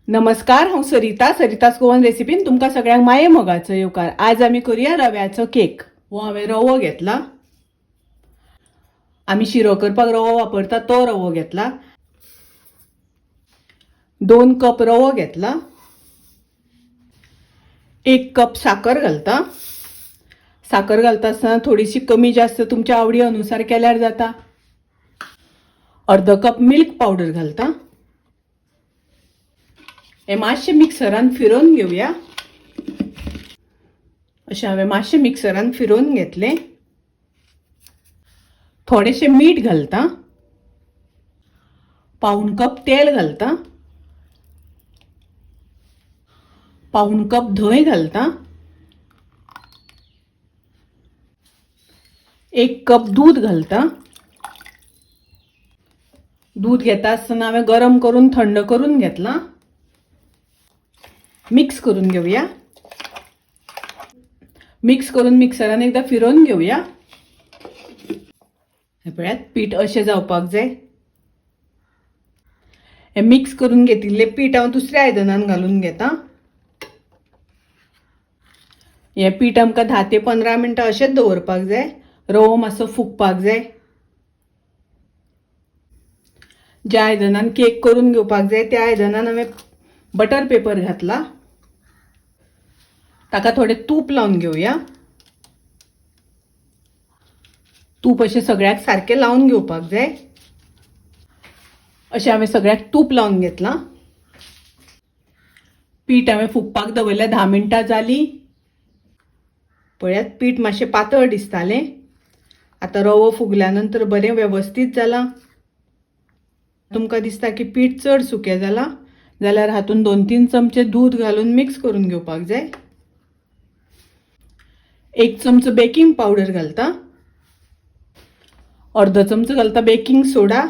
नमस्कार, हांव सरिता, सरितास गोवन रेसिपीन तुमकां सगळ्यांक माये मोगाचो येवकार। आज आमी करूया रव्याचो केक। हो हांवें रवो घेतला। आमी शिरो करपाक रवो वापरता तो रवो घेतला। 2 कप रवो घेतला। 1 कप साखर घालता। साखर घालता आसतना थोडीशी कमी जास्त तुमच्या आवडी अनुसार केल्यार जाता। अर्ध कप मिल्क पावडर घालता। हे मातशें मिक्सरान फिरोवन घेवया। अशें हांवें मातशें मिक्सरान फिरोवन घेतलें। थोडेशें मीठ घालता। 1.25 कप तेल घालता। 1.25 कप धंय घालता। 1 कप दूध घालता। दूध घेता आसतना हांवें गरम करून थंड करून घेतलां। मिक्स करून घेवया। मिक्स करून मिक्सरान एकदा फिरोवन घेवया। हे पळयात पीठ अशें जावपाक जाय। हे मिक्स करून घेतिल्लें पीठ हांव दुसऱ्या आयदनान घालून घेता। हें पीठ आमकां 10 ते 15 मिनटां अशेंच दवरपाक जाय। रवो मातसो फुगपाक जाय। ज्या आयदनान केक करून घेवपाक जाय त्या आयदनान हांवें बटर पेपर घातला। ताका थोडें तूप लावन घेवया। तूप अशें सगळ्याक सारकें लावन घेवपाक जाय। अशें हांवें सगळ्याक तूप लावन घेतलां। पीठ हांवें फुगपाक दवरलें। 10 मिनटां जालीं। पळयात पीठ मातशें पातळ दिसतालें। आतां रवो फुगल्या नंतर बरें वेवस्थीत जालां। तुमकां दिसता की पीठ चड सुकें जालां जाल्यार हातून 2-3 चमचे दूद घालून मिक्स करून घेवपाक जाय। 1 चमचो बेकिंग पावडर घालता। अर्ध चमचो घालता बेकिंग सोडा।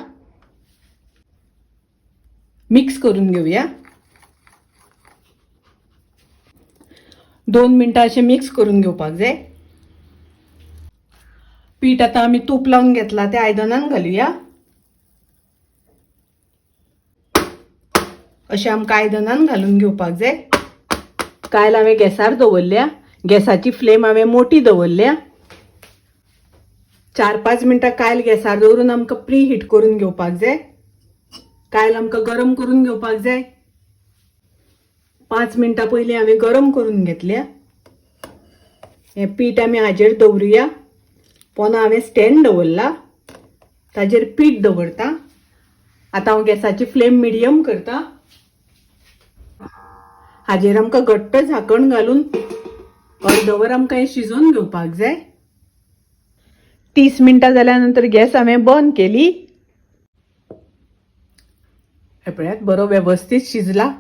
मिक्स करून घेवया। 2 मिनटां अशें मिक्स करून घेवपाक जाय। पीठ आतां आमी तूप लावन घेतला त्या आयदनान घालुया। अशें आमकां आयदनान घालून घेवपाक जाय। कायल हांवें गॅसार दवरल्या। गॅसाची फ्लेम हांवें मोटी दवरल्या। 4-5 मिनटां कायल गॅसार दवरून आमकां प्री हीट करून घेवपाक जाय। कायल आमकां गरम करून घेवपाक जाय। 5 मिनटां पयलीं हांवें गरम करून घेतल्या। हें पीठ आमी हाजेर दवरुया। पोना हांवें स्टँड दवरला, ताजेर पीठ दवरता। आतां हांव गॅसाची फ्लेम मिडियम करता। हाजेर आमकां घट्ट झाकण घालून अर्दवर आमकां हें शिजोवन घेवपाक जाय। 30 मिनटां जाल्या नंतर गॅस हांवें बंद केली। हे पळयात बरो वेवस्थीत शिजला,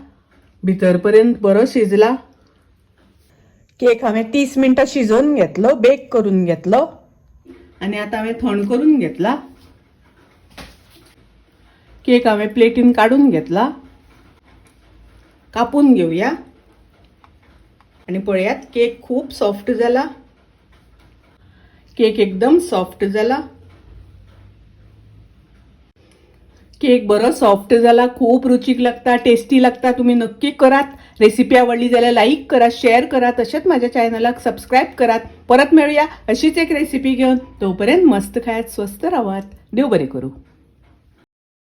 भितर पर्यंत बरो शिजला। केक हांवें 30 मिनटां शिजोवन घेतलो, बेक करून घेतलो आनी आतां हांवें थंड करून घेतला। केक हांवें प्लेटीन काडून घेतला। कापून घेवया आनी पळयात केक खूब सॉफ्ट जाला। केक एकदम सॉफ्ट जाला। केक बरो सॉफ्ट जाला, खूब रुचीक लागता, टेस्टी लागता। तुमी नक्की करात। रेसिपी आवडली जाल्यार लाईक करा, शेअर करा, तशेंच माझ्या चॅनलाक सबस्क्राईब करात। परत मेळुया अशीच एक रेसिपी घेवन। तोपर्यंत मस्त खायात, स्वस्थ रावात। देव बरें करूं।